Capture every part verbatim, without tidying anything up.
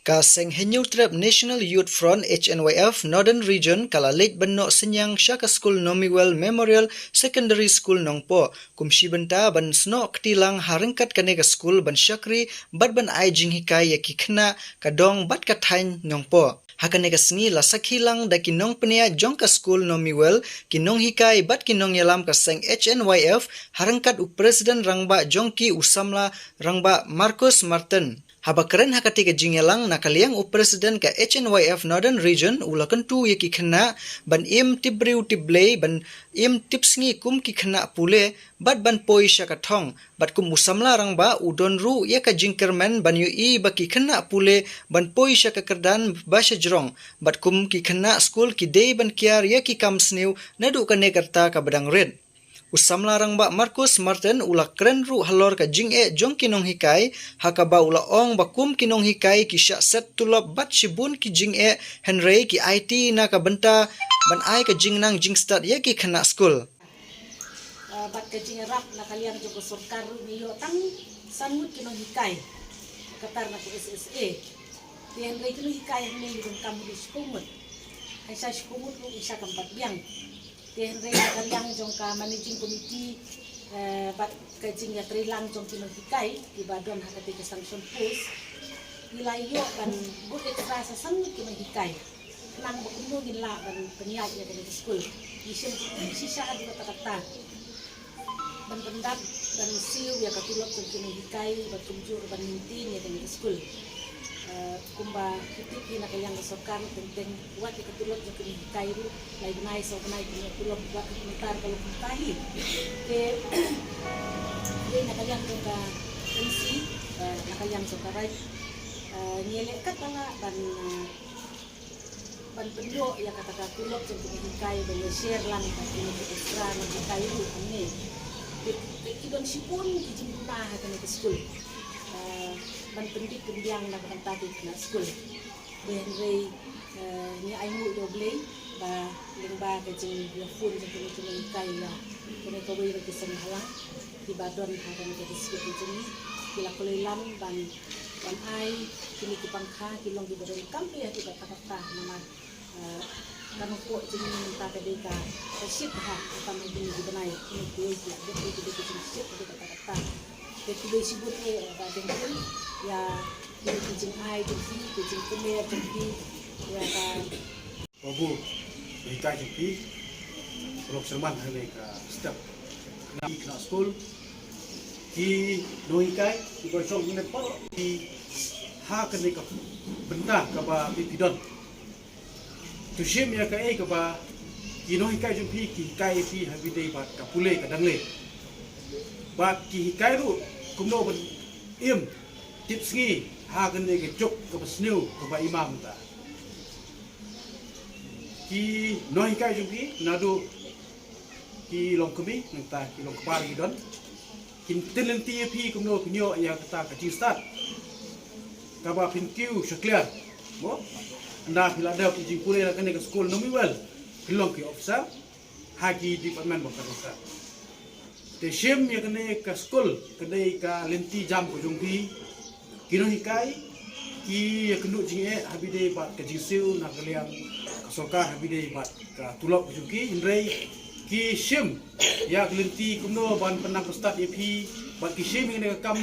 Ka Seng Hynñiewtrep National Youth Front, H N Y F, Northern Region ka la leit ban noh synñiang sha ka skul Nomiwell Memorial Secondary School Nongpoh kum shi bynta ban snoh kti lang ha ryngkat kane ka skul ban shakri bad ban ai jinghikai ïa ki khynnah ka dong bad ka thaiñ Nongpoh. Ha kane ka sngi la sakhi lang da ki nongpynïaid jong ka skul Nomiwell, ki nonghikai bad ki nongïalam ka seng H N Y F ha ryngkat u President Rangbah jong ki, u samla Rangbah Marcus Martin. Haba kren ha katei ka jingïalang na ka liang u President ka H N Y F Northern Region u la kyntu ïa ki khynnah ban im tip briew tip Blei, ban im tip sngi kum ki khynnah pule bad ban poi sha ka thong. Bad kum u samla rangbah u don ruh ïa ka jingkyrmen ban ïohi ba ki khynnah pule ban poi sha ka kyrdan ba sha jrong. Bad kum ki khynnah skul ki dei ban kiar ïa ki kam sniew naduh kane ka rta kaba dang rit. U samla rangbah Marcus Martin u la kren ruh halor ka jingeh jong ki nonghikai, ha kaba u la ong ba kum ki nonghikai ki shah set tulop bad shibun ki jingeh, hynrei ki aiti na ka bynta ban ai ka jingnang jingstad ïa ki khynnah skul. Ah, bad ka jingïarap na ka liang jong ka sorkar ruh ngi ïoh tang san ngut ki nonghikai, kata na ka S S A. Te hynrei ki nonghikai hangne ngi donkam ruh shiphew ngut. Hynrei shiphew ngut ruh ngi shah kam pat biang. Te hynrei na ka liang jong ka managing committee, eh, bad ka jingïatreilang jong ki nonghikai kiba don ha katei ka sanction post, ngi la ïoh ban buh extra sa san ngut ki nonghikai. Khnang ba kumno ngin lah ban pynïaid ïa kane ka skul. Ngi shim jingthoh shisha haduh katta katta ban pyndap, ban siew ïa ka tulop jong ki nonghikai bad kumjuh ban maintain ïa kane ka skul. Eh, kumba ki tip hi na ka liang ka sorkar, teng teng wat ïa ka tulop jong ki nonghikai ruh lai bnai saw bnai ki ïoh tulop, wat mynta ka long kumta hi. Te dei na ka liang jong ka M C, eh, na ka liang jong ka Raid, eh, ngi leh katba lah ban, eh, ban pynïoh ïa kata ka tulop jong ki nonghikai ban ïa share lang bad kine ki extra nonghikai ruh hangne. Te, te ki don shibun ki jingduna ha kane ka skul. Eh, ban pyndit pynbiang na ka bynta ki khynnah skul. Te hynrei, eh, ngi ainguh ïa U Blei ba lyngba ka jingïaphone jong kine ki nonghikai ïa kane kawei na ki seng bhalang kiba don ha kane ka district ka jong ngi, ki la khlei lam ban, ban ai kine ki pangkha, ki long kiba donkam bha haduh katta katta namar, eh, ka Nongpoh jong ngi mynta ka dei ka, ka shit bha, kata ma kine ki bnai, kine ki, ki, ki, ki, ki, ki jingshit ka dei katta katta. Te khublei shibun eh, Bah Jengpin, ïa kine ki jingai jong phi, ki jingkmen jong phi ïa ka Babu, ngi hikai jong phi, paralok syrman ha kane ka step. Na ki khynnah skul, ki nonghikai, ki ba shong hangne paralok, ki ha kane ka bynta kaba phi phi don. To shim ïa kaei kaba ki nonghikai jong phi ki hikai ïa phi ha kaba ïadei bad ka pule ka dang leh. Bad ki hikai ruh kumno ban im tip sngi ha kane ka juk kaba sniew kaba i ma mynta. Ki nonghikai jong phi naduh ki longkmie, nangta ki longkpa ki don. Kin pynlynti ïa phi kumno phin ïoh ïa kata ka jingstad kaba phin kiew shakliar. Mo? Ynda phi la dep ïa jingpule na kane ka skul Nomiwell, phin long ki officer ha ki department ba ka dei ka. Te shim ïa kane ka skul ka dei ka lynti jam ka jong phi. Ki nonghikai ki ïakynduh jingeh ha kaba ïadei bad ka jingsiew na ka liang ka sorkar ha kaba ïadei bad ka tulop ka jong ki, hynrei ki shim ïa ka lynti kumno ban pynnang pynstad ïa phi, bad ki shim ïa kane ka kam,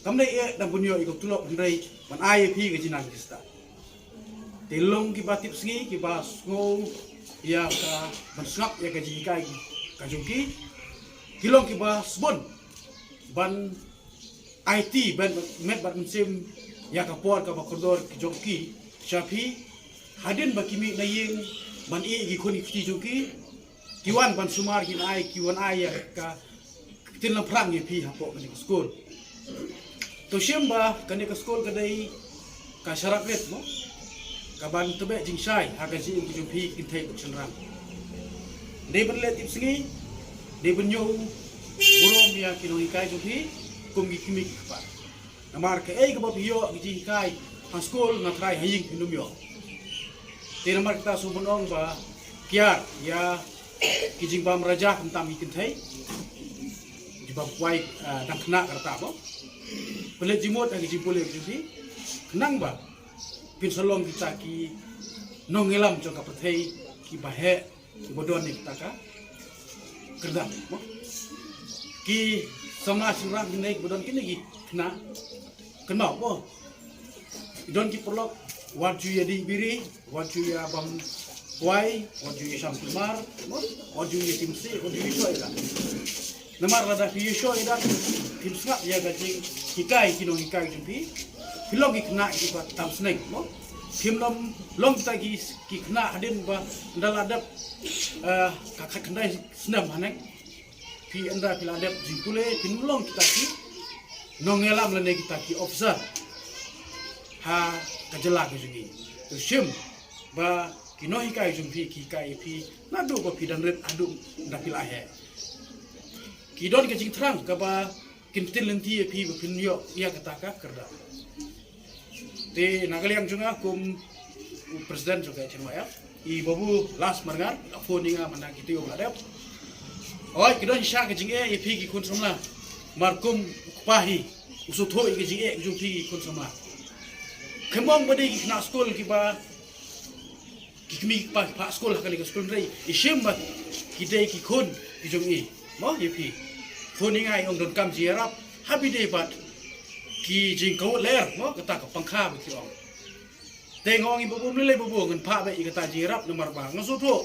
kam dei eh dang ban ïoh ïa ka tulop, hynrei ban ai ïa phi ka jingnang jingstad. Te long kiba tip sngi, kiba sngew ïa ka ban sngap ïa ka jinghikai ka jong ki. Ki long kiba sbun ban aiti ban met bad mynsiem ïa ka por kaba kordor ka jong ki sha phi. Hadien ba ki mih na ïing ban ïeh ïa ki khun ki kti jong ki, ki wan ban sumar, kin ai, ki wan ai ïa ka ktien lamphrang ïa phi hapoh kane ka skul. To shim ba kane ka skul ka dei ka sharak rit, mo, kaban tbeh jingshai ha ka jingim ka jong phi ki kynthei bad shynrang. Dei ban leh tip sngi, dei ban ñiew burom ïa ki nonghikai jong phi kum ki kmie ki kpa. Namar kaei kaba phi ïoh ki jinghikai ha skul, nga trai ha ïing phin ym ïoh. Te namar kata sngewbha ban ong ba kiar ïa ki jingbam raja khamtam ki kynthei, jingbam kwai, ah, dang khynnah ka rta, mo. Pynleit jingmut ha ki jingpule ki jong phi, khnang ba Phin sa long kita ki nongïalam jong ka pyrthei kiba heh, kiba don ïa kita ka kyrdan, mo. Ki samla shnong kine kiba don kine ki khynnah, kynmaw, mo. Don ki paralok, wat ju ïa dih biri, wat ju ïa bam kwai, wat ju ïa sham kulmar, mo, wat ju ïa tim sih, wat ju ïa shoh ïa dat. Namar lada phi ïa shoh ïa dat, phim sngap ïa ka jinghikai ki nonghikai jong phi, phi long ki khynnah kiba tam sneng, mo. Phim long, long kita ki, ki khynnah hadien ba ynda la dep, eh, ka khatkhyndai snem haneng. Phi ynda phi la dep jingpule, phin long kita ki nongïalam lane kita ki officer ha ka jylla ka jong ngi. To shim ba ki nonghikai jong phi ki hikai ïa phi naduh ba phi dang rit haduh ynda phi la heh. Ki don ka jingthrang kaba kin pynlynti ïa phi ba phin ïoh ïa kata ka kyrdan. Te na ka liang jong nga kum u president jong ka H N Y F, i Babu Las Marngar, la phone ïa nga mynta kito ïoh la dep. Oi, ki don shisha ka jingeh ïa phi ki khun samla. Mar kum u kpa hi u sngewthuh ïa ka jingeh jong phi ki khun samla. Khlem ong ba dei ki khynnah skul kiba, ki kmie ki kpa ki phah skul ha kane ka skul, hynrei i shim ba ki dei ki khun ki jong i, mo, ïa phi. Khun ïa nga i ong donkam jingïarap ha ba ïadei bad ki jingkawut lyer, mo, kata ka pangkha ba ki ong. Te nga ong ïa i Babu, ym lei lei Babu, ngan phah beit ïa kata jingïarap namar ba nga sngewthuh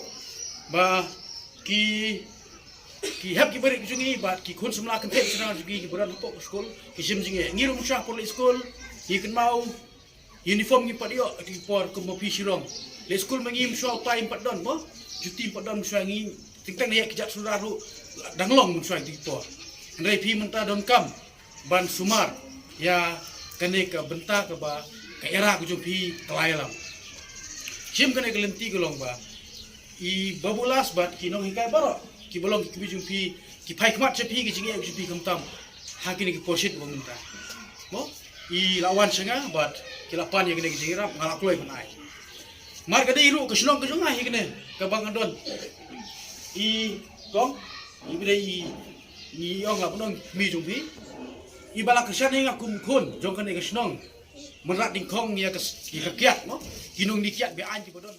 ba ki, ki hep ki barit ki jong i bad ki khun samla kynthei ki jong i kiba don hapoh ka skul ki shim jingeh. Ngi ruh mynshwa por leit skul ngi kynmaw uniform ngim pat ïoh, ki por kum ma phi shirong. Leit skul ma ngi mynshwa u tai ngim pat don, mo, juti ngim pat don mynshwa ngi. Teng teng na ïa ki jait suda ruh dang long mynshwa ki por. Hynrei phi mynta donkam ban sumar ïa kane ka bynta kaba ka era ka jong phi ka la ïalam. Shim kane ka lynti ka long ba i Babu Las bad ki nonghikai baroh kiba long ki kmie jong phi ki phai khmat sha phi, ki jingeh jong phi khamtam ha kine ki por shit ba mynta, mo, i la wan sha nga bad ki la pan ïa kane ka jingïarap, nga la kloi ban ai. Mar ka dei ruh ka shnong ka jong nga hi kane kaba nga don. I kong, i ba dei i, i ong la ba nong kmie jong phi, i ba la kyrshan ïa nga kum khun jong kane ka shnong. Mynta dang khong ïa ka, ïa ka kiad, mo, ki nongdie kiad ba-aiñ kiba don.